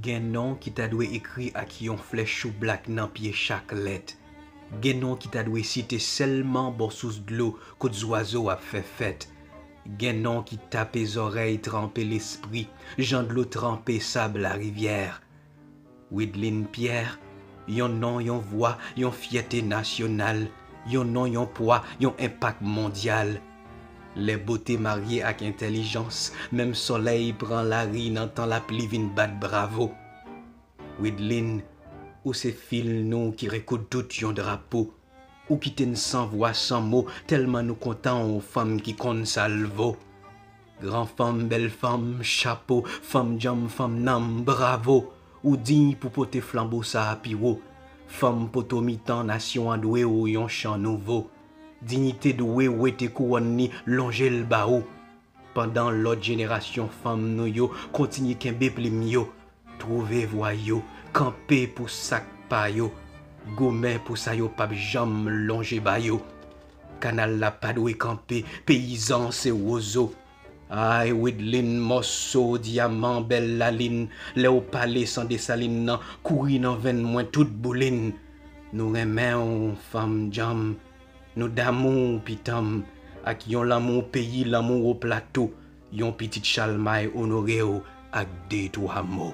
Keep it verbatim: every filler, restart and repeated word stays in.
Gen non ki ta dwe ekri ak yon flèch choublak nan pye chak lèt. Gen non ki ta dwe site sèlman bò sous dlo kot zwazo ap fè fèt. Gen non ki tape zòrèy, tranpe lespri, jan dlo tranpe sab larivyè. Widlin Pyè, yon non, yon vwa, yon fyète nasyonal, yon non, yon pwa, yon enpak mondyal. Lè bote marye ak entèlijans, menm sòlèy pran lari nan tan lapli vin bat bravo. Widlin, ou se fil nou ki rekoud tout yon drapo. Ou kite n san vwa, san mo, tèlman nou kontan w, fanm ki konn sa l vo. Gran fanm, bèl fanm, chapo, fanm djanm, fanm nanm, bravo. Ou diy pou pote flanbo sa a pi wo. Fanm poto mitan, nasyon an dwe w yon chan nouvo. Diyite dwe wete kouwòn ni, lonje l ba ou. Pandan lòt jenerasyon fanm nou yo kontinye kenbe plim yo, twouve vwa yo, kanpe pou sa k pa yo, goumen pou sa yo p ap janm lonje ba yo. Kanal la pa dwe kanpe, peyizan se wozo. Ay, Widlin, mòso dyaman, bèl lalin, lè w pale san Desalin nan kouri nan venn mwen tout boulin. Nou renmen w, fanm djanm, nou damou w, pitanm, ak yon lanmou peyi, lanmou w plato, yon pitit Chalmay onore w ak de twa mo.